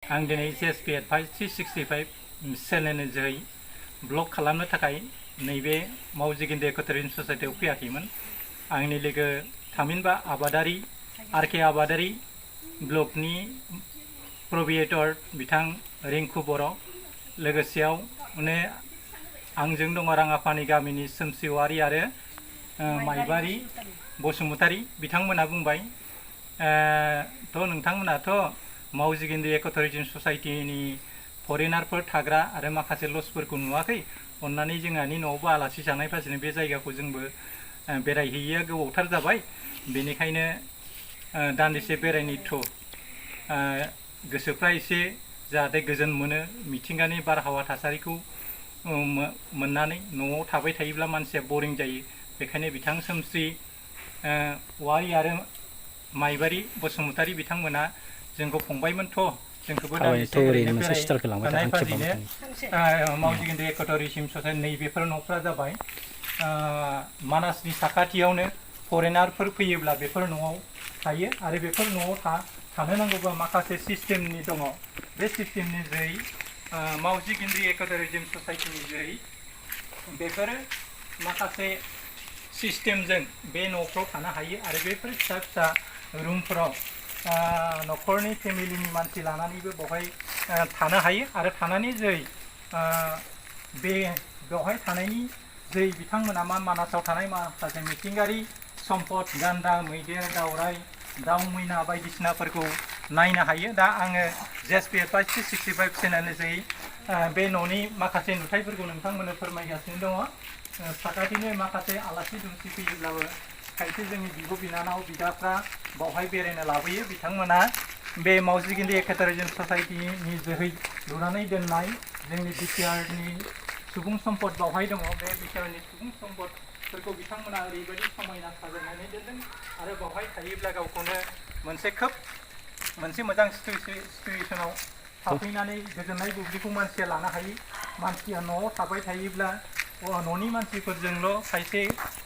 आं दिनै CSP Advice 365 चेनेलनि जोहै ब्लग खालामनो थाखाय नैबे मावजिगिन्द्रि इक'टुरिज्म ससाइटियाव फैयाखैमोन। आंनि लोगो थामहिनबा आबादारि आरके आबादारि ब्लगनि प्रभिएटर बिथां रिंकु बर' लोगोसेयाव आंजों दङ राङापानि गामिनि सोमसि औवारि आरो माइबारि बसुमतारि बिथांमोना बुंबाय नोंथांमोनाथ' मावजिगिन्द्रि इक'टुरिज्म ससाइटिनि फरेनारफोर थाग्रा आरो माखासे लजफोरखौ नुवाखै, अन्नानै जोंहानि न'आवबो आलासि जानाय फाजिनो बे जायगाखौ जोंबो बेरायहैयैया गोबावथार जाबाय, बेनिखायनो दान्दिसे बेरायनि गोसोफ्रा एसे जाहाथे गोजोन मोनो, मिथिंगानि बारहावा थासारिखौ मोननानै न'आव थाबाय थायोब्ला मानसिया बरिं जायो, बेखायनो बिथां सोमस्रि औवारि आरो माइबारि बसुमतारि बिथांमोना जोंखौ फंबायमोनथ' जोंखौबो दान्दिसे ओरैनो बेरायनाय फाजिनो मावजिगिन्द्रि इक'टुरिज्म ससाइटि नैबेफोर न'फ्रा जाबाय मानासनि साखाथियावनो फरेनारफोर फैयोब्ला बेफोर न'आव थायो आरो बेफोर न'आव थानो नांगौबा माखासे सिस्टेमनि दङ। बे सिस्टेमनि जोहै मावजिगिन्द्रि इक'टुरिज्म ससाइटिनि जोहै बेफोरो माखासे सिस्टेमजों बे न'फ्राव थानो हायो आरो बेफोर फिसा फिसा रुमफोराव न'खरनि फेमिलिनि मानसि लानानैबो बेवहाय थानो हायो आरो थानायनि जोहै बेवहाय थानायनि जोहै बिथांमोना मानासाव थानाय माखासे मिथिंगायारि सम्पद गान्दा, मैदेर, दावराइ, दाउ मैना बायदिसिनाफोरखौ नायनो हायो। दा आङो CSP Advice 365 चेनेलनि जोहै बे न'नि माखासे नुथायफोरखौ नोंथांमोननो फोरमायगासिनो दङ। साखाथिनो माखासे आलासि दुमसि फैयोब्लाबो खायसे जोंनि बिब' बिनानाव बिदाफ्रा बावहाय बेरायनो लाबोयो। बिथांमोना बे मावजिगिन्द्रि इक'टुरिज्म ससाइटिनि जोहै लुनानै दोननाय जोंनि बिटिआरनि सुबुं सम्पद बावहाय दङ। बे बिटिआरनि सुबुं सम्पदफोरखौ बिथांमोना ओरैबायदि समायना साजायनानै दोनदों आरो बावहाय थायोब्ला गावखौनो मोनसे मोजां सिटुएसनाव थाफैनानै गोजोननाय बुब्लिखौ मानसिया लानो हायो। मानसिया न'आव थाबाय थायोब्ला न'नि मानसिफोरजोंल' खायसे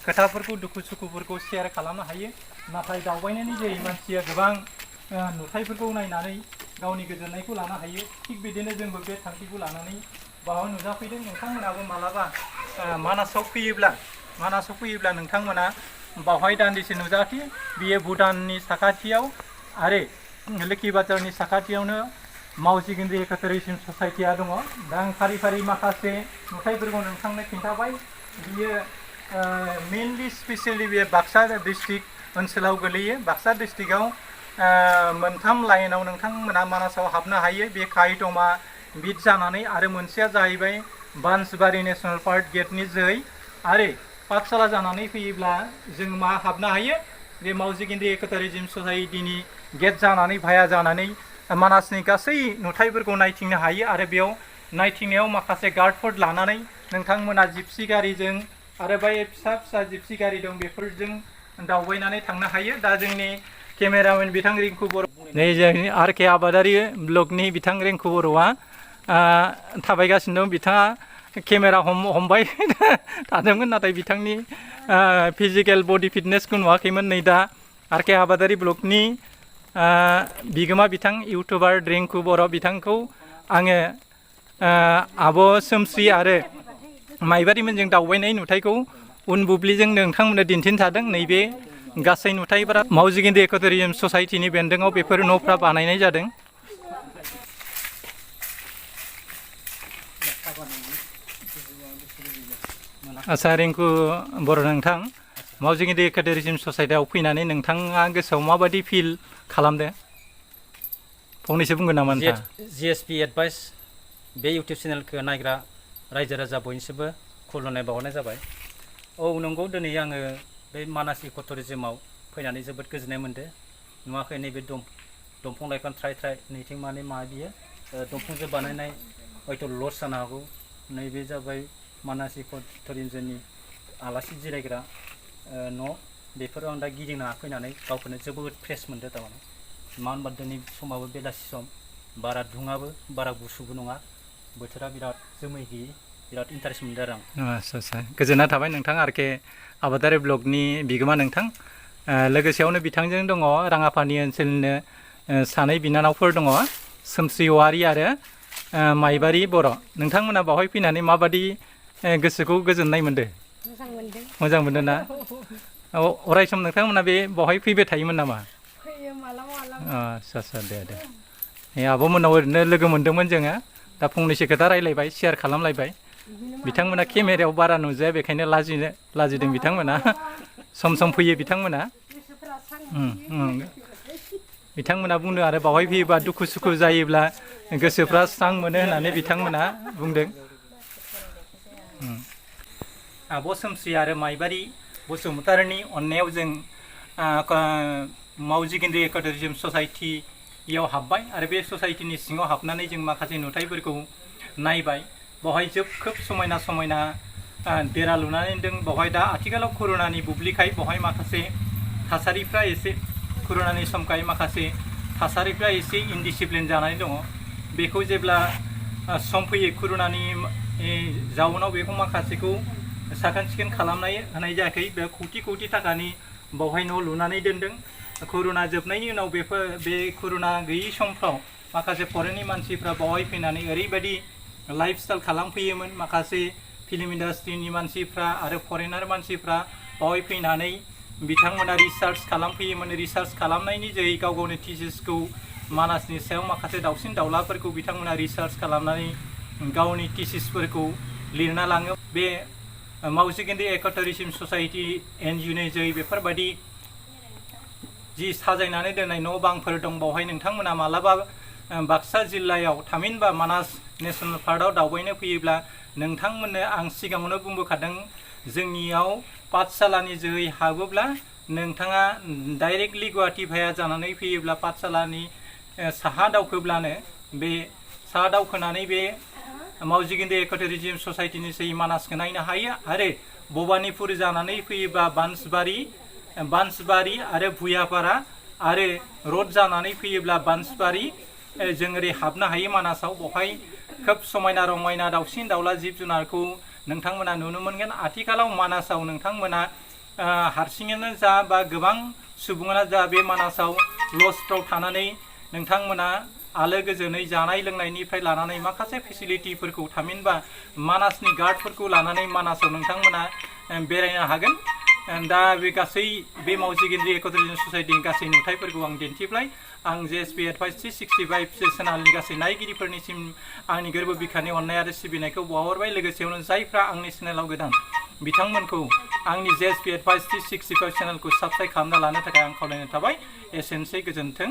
खोथाफोरखौ दुखु सुखुफोरखौ शेयार खालामनो हायो, नाथाय दावबायनायनि जोहै मानसिया गोबां नुथायफोरखौ नायनानै गावनि गोजोननायखौ लानो हायो। थिग बिदिनो जोंबो बे थांखिखौ लानानै बावहाय नुजाफैदों। नोंथांमोनाबो मालाबा मानासाव फैयोब्ला नोंथांमोना बावहाय दान्दिसे नुजाफै। बियो भुटाननि साखाथियाव आरो लोखि बाजारनि साखाथियावनो मावजिगिन्द्रि इक'टुरिज्म ससाइटिया दङ। दा आं फारि फारि माखासे नुथायफोरखौ नोंथांनो खिन्थाबाय। बियो मेनलि स्पेसियेलि बे बाक्सा डिस्ट्रिक्ट ओनसोलाव गोलैयो। बाक्सा डिस्ट्रिक्टआव मोनथाम लाइनाव नोंथांमोना मानासाव हाबनो हायो, बे काहिटमा बिट जानानै, आरो मोनसेया जाहैबाय बान्सबारि नेसनेल पार्क गेटनि जोहै, आरो पाठशाला जानानै फैयोब्ला जों हाबनो हायो बे मावजिगिन्द्रि इक'टुरिज्म ससाइटिनि गेट जानानै भाया जानानै मानासनि गासै नुथायफोरखौ नायथिंनो हायो। आरो बेयाव नायथिंनायाव माखासे गार्डफोर लानानै नोंथांमोना जिपसि गारिजों आरो बै फिसा फिसा जिपसि गारि दं बेफोरजों दावबायनानै थांनो हायो। दा जोंनि केमेरामेन बिथां रिंकु बर' नै जोंनि आरके आबादारि ब्लगनि बिथां रिंकु बर'आ थाबायगासिनो दं। बिथाङा केमेरा हमबाय थादोंमोन, नाथाय बिथांनि फिजिकेल बडि फिटनेसखौ नुवाखैमोन। नै दा आरके आबादारि ब्लगनि बिगोमा बिथां इउटुबार रिंकु बर' बिथांखौ आङो आब' सोमस्रि आरो माइबारिमोनजों दावबायनाय नुथायखौ उन बुब्लिजों नोंथांमोननो दिन्थिनो थादों। नैबे गासै नुथायफोरा मावजिगिन्द्रि इक'टुरिज्म ससाइटिनि बेन्दोङाव बेफोर न'फ्रा बानायनाय जादों। आच्चा रिंकु बर' नोंथां, मावजिगिन्द्रि इक'टुरिज्म ससाइटियाव फैनानै नोंथाङा गोसोआव माबायदि फिल खालामदों? फंनैसो बुंगोन नामा नोंथाङा? CSP Advice बे इउटुब चेनेलखौ नायग्रा रायजो राजा बयनिसिमबो खुलुमनाय बावहरनाय जाबाय। औ नंगौ, दिनै आङो बे मानास इक'टुरिज्मआव फैनानै जोबोद गोजोननाय मोन्दों। नुवाखै नैबे दंफां लाइफां थ्राय थ्राय, नैथिं बियो दंफांजों बानायनाय हयथ' लज जानो हागौ। नैबे जाबाय मानास इक'टुरिज्मनि आलासि जिरायग्रा न'। बेफोराव आं दा गिदिंना फैनानै गावखौनो जोबोद फ्रेस मोनदों थारमाने। मानो होनबा दिनै समाबो बेलासि सम, बारा दुङाबो बारा गुसुबो नङा, बोथोरा बिराद जोमै गैयै, बिराद इन्टारेस्ट मोनदों आरो आं। आच्चा गोजोननाय थाबाय नोंथां आरके आबादारि ब्लगनि बिगोमा नोंथां। लोगोसेयावनो बिथांजों दङ राङापानि ओनसोलनिनो सानै बिनानावफोर दङ। सोमस्रि औवारि आरो माइबारि बर' नोंथांमोना बावहाय फैनानै माबादि गोसोखौ गोजोननाय मोनदों? मोजां मोनदों ना? अराय सम नोंथांमोना बे बावहाय फैबाय थायोमोन नामा? फैयो मालाबा मालाबा। आच्छा दे आब'मोननाव ओरैनो लोगो मोनदोंमोन जोङो दा फंनैसो खोथा रायलायबाय शेयार खालामलायबाय बिथांमोना केमेरायाव बारा नुजाया बेखायनो लाजिदों बिथांमोना सम फैयो बिथांमोना बिथांमोना बुंदों आरो बावहाय फैयोबा दुखु सुखु जायोब्ला गोसोफ्रा स्रां मोनो होननानै बिथांमोना बुंदों। आब' सोमस्रि आरो माइबारि बसुमतारिनि अननायाव जों मावजि गेन्द्रि इक' टुरिजम ससाइटियाव हाबबाय आरो बे ससाइटिनि सिङाव हाबनानै जों माखासे नुथायफोरखौ नायबाय। बावहाय खोब समायना देरा लुनानै दों। बावहाय दा आथिखालाव कर'नानि बुब्लिखाय बावहाय माखासे थासारिफ्रा एसे कर'नानि समखाय माखासे थासारिफ्रा एसे इनडिसिप्लिन जानानै दङ। बेखौ जेब्ला सम फैयो कर'नानि जाउनाव बेखौ माखासेखौ साखोन सिखोन खालामनाय होनाय जायाखै। बे कौटि थाखानि बावहाय न' लुनानै दोनदों। कर'ना जोबनायनि उनाव बे कर'ना गैयि समफ्राव माखासे फरेननि मानसिफ्रा बावहाय फैनानै ओरैबायदि लाइफ स्टाइल खालामफैयोमोन। माखासे फिल्म इन्डास्ट्रिनि मानसिफ्रा आरो फरेनार मानसिफ्रा बावहाय फैनानै बिथांमोना रिसार्च खालामफैयोमोन। रिसार्च खालामनायनि जोहै गावनि थिसिसखौ मानासनि सायाव माखासे दाउसिन दाउलाफोरखौ बिथांमोना रिसार्च खालामनानै गावनि थिसिसफोरखौ लिरना लाङो। बे मावजि गेन्द्रि इक' टुरिजम ससाइटि एनजिअनि जोहै बेफोरबायदि जि साजायनानै दोननाय न' बांफोर दं बावहाय नोंथांमोना मालाबा बाक्सा जिल्लायाव थामहिनबा मानास नेसनेल पार्कआव दावबायनो फैयोब्ला नोंथांमोननो आं सिगाङावनो बुंबोखादों जोंनियाव पाठशालानि जोहै हाबोब्ला नोंथाङा डाइरेक्टलि गुवाहाटि भाया जानानै फैयोब्ला पाठशालानि साहा दावखोब्लानो बे साहा दावखोनानै बे मावजि गेन्द्रि इक' टुरिजम ससाइटिनि जोहै मानासखौ नायनो हायो। आरो भबानिपुर जानानै फैयोबा बान्सबारि आरो भुयापारा आरो रड जानानै फैयोब्ला बान्सबारि जों ओरै हाबनो हायो मानासाव। बेवहाय खोब समायना रमायना दाउसिन दाउला जिब जुनारखौ नोंथांमोना नुनो मोनगोन। आथिखालाव मानासाव नोंथांमोना हारसिङैनो जा बा गोबां सुबुङानो जा बे मानासाव लजफ्राव थानानै नोंथांमोना आलो गोजोनै जानाय लोंनायनिफ्राय लानानै माखासे फेसिलिटिफोरखौ थामहिनबा मानासनि गार्डफोरखौ लानानै मानासाव नोंथांमोना बेरायनो हागोन। दा बे मावजि गेन्द्रि इक' टुरिजम ससाइटिनि गासै नुथायफोरखौ आं दिन्थिबाय। आं JSP एडभाइस 365 चेनेलनि गासै नायगिरिफोरनिसिम आंनि गोरबो बिखानि अननाय आरो सिबिनायखौ बावहरबाय। लोगोसेयावनो जायफ्रा आंनि चेनेलाव गोदान बिथांमोनखौ आंनि JSP एडभाइस 365 चेनेलखौ साबस्क्राइब खालामना लानो थाखाय आं खावलायनाय थाबाय। एसेनोसै, गोजोन्थों।